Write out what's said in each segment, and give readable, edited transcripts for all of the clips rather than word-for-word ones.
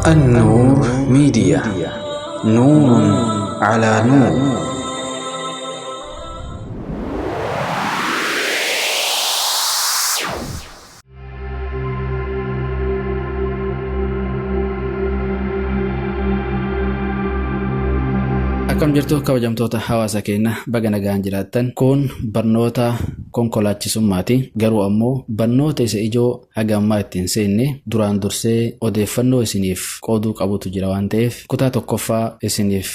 النور ميديا، نور على نور. Akkam jirtu kabajamtoota hawaasa keenya, baga nagaan jiraattan. Kun barnoota konkolaachisummaati. Garuu ammoo barnoota isa ijoo haga ammaa ittiin seenne duraan dursee odeeffannoo isiniif qooduu qabutu jira waan ta'eef, kutaa tokkoffaa isiniif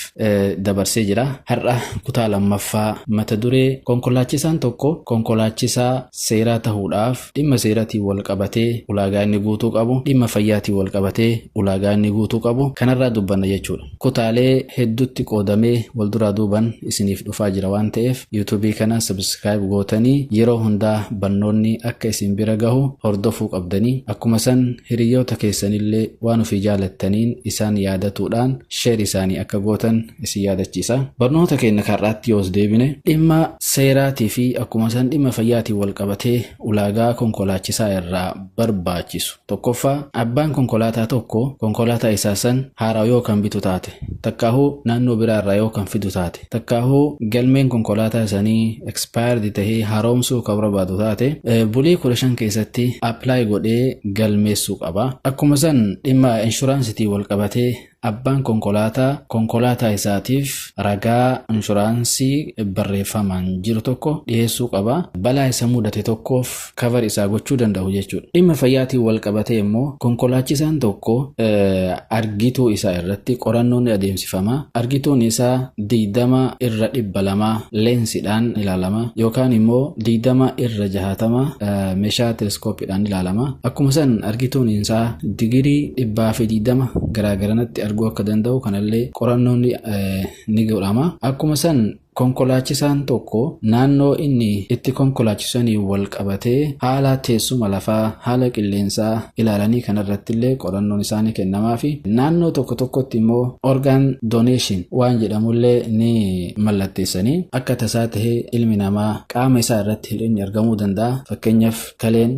dabarsee jira. Har'a kutaa lammaffaa, mata duree konkolaachisaan tokko konkolaachisaa seeraa ta'uudhaaf dhimma seeratiin wal qabatee ulaagaa inni guutuu qabu, dhimma fayyaatiin wal qabatee ulaagaa inni guutuu qabu kanarraa dubbanna jechuudha. Kutaalee hedduutti qoodamee wal duraa duuban isiniif dhufaa jira waan ta'eef, yuutuubii kana subscribe gootanii yeroo hundaa barnoonni akka isin bira gahu hordofuu qabdanii, akkuma san hiriyoota keessanillee waan ofii jaalattaniin isaan yaadatuudhaan share isaanii akka gootan isin yaadachiisa. Barnoota keenya karraatti yoos deebine, dhimma seeraatii fi akkuma san dhimma fayyaatiin wal qabatee ulaagaa konkolaachisaa irraa barbaachisu. Tokkoffaa, abbaan konkolaataa tokko konkolaataa isaa san haaraa yoo kan bitu taate, takkaahuu naannoo biraa irraa yoo kan fidu taate, takkaahuu galmeen konkolaataa sanii expired tahee haaromsuu kan barbaadu taate, bulii 15 keessatti apply godhee galmeessuu qaba. Akkuma san dhimma inshuraansiitiin wal qabatee abbaan konkolaataa konkolaataa isaatiif ragaa inshuraansii barreeffamaan jiru tokko dhiyeessuu qaba. Balaa isa mudate tokkoof cover isaa gochuu danda'u jechuudha. Dhimma fayyaatiin wal qabatee immoo konkolaachisaan tokko argituu isaa irratti qorannoon ni adeemsifama. Argituun isaa 20/200 leensiidhaan ilaalama yookaan immoo 20/60 meeshaa teleskooppiidhaan ilaalama. Akkuma san argituun isaa digirii 120 garaagaranatti arguu akka danda'u kanallee qorannoon ni godhama. Akkuma san konkolaachisaan tokko naannoo inni itti konkolaachisanii wal qabatee haala teessuma lafaa, haala qilleensaa ilaalanii kanarratti illee qorannoon isaanii kennamaa fi naannoo tokko tokkotti immoo organ donation waan jedhamullee ni mallatteessanii, akka tasaa tahee ilmi namaa qaama isaa irratti hir'inni argamuu danda'a. Fakkeenyaaf kaleen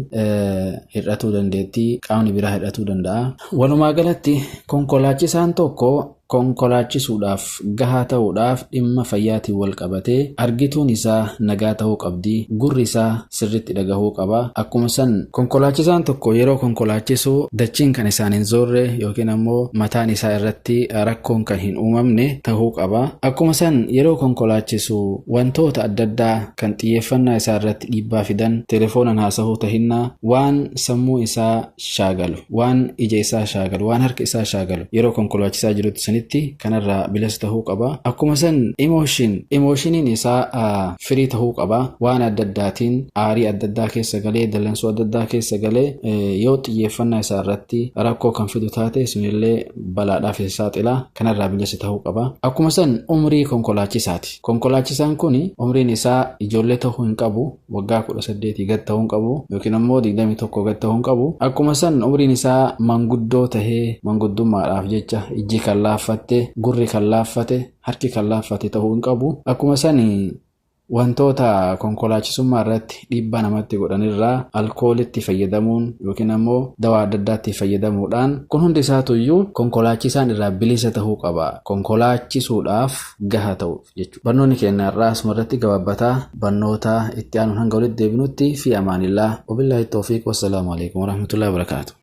hir'atuu dandeettii, qaamni biraa hir'atuu danda'a. Walumaa galatti konkolaachisaan tokko konkolaachisuudhaaf gahaa ta'uudhaaf dhimma fayyaatiin wal qabatee argituun isaa nagaa ta'uu qabdi, gurri isaa sirriitti dhagahuu qaba. Akkuma san konkolaachisaan tokko yeroo konkolaachisu dachiin kan isaan hin zoorre yookiin ammoo mataan isaa irratti rakkoon kan hin uumamne ta'uu qaba. Akkuma san yeroo konkolaachisu wantoota adda addaa kan xiyyeeffannaa isaa irratti dhiibbaa fidan, telefoonaan haasahuu tahinnaa, waan sammuu isaa shaagalu, waan ija isaa shaagalu, waan harka isaa shaagalu yeroo konkolaachisaa jirutti sanitti kanarraa bilisa ta'uu qaba. Akkuma san emotioniin isaa firii ta'uu qaba. Waan adda addaatiin aarii adda addaa keessa galee, dallansuu adda addaa keessa galee yoo xiyyeeffannaa isaa irratti rakkoo kan fidu taate, sunillee balaadhaaf isa saaxila, kanarraa bilisa ta'uu qaba. Akkuma san umrii konkolaachisaati. Konkolaachisaan kun umriin isaa ijoollee ta'uu hin qabu. Waggaa 18 gad ta'uu hin qabu yookiin ammoo 21 gad ta'uu hin qabu. Akkuma san umriin isaa manguddoo tahee manguddummaadhaaf jecha ijji kan laaffatte, gurri kan laaffate, harki kan laaffate ta'uu hin qabu. Akkuma san wantoota konkolaachisummaa irratti dhiibbaa namatti godhanirraa alkoolitti fayyadamuun yookiin ammoo dawaa adda addaatti fayyadamuudhaan, kun hundi isaatuyyuu konkolaachisaan irraa bilisa ta'uu qaba. Konkolaachisuudhaaf gahaa ta'uuf jechuudha. Barnoonni keenya irraa asuma irratti gabaabbataa. Barnoota itti aanuun hanga walitti deebinutti fi amaanillaa. Wabillaahi tawfiiq, wassalaamu alaikum warahmatullahi wabarakaatu.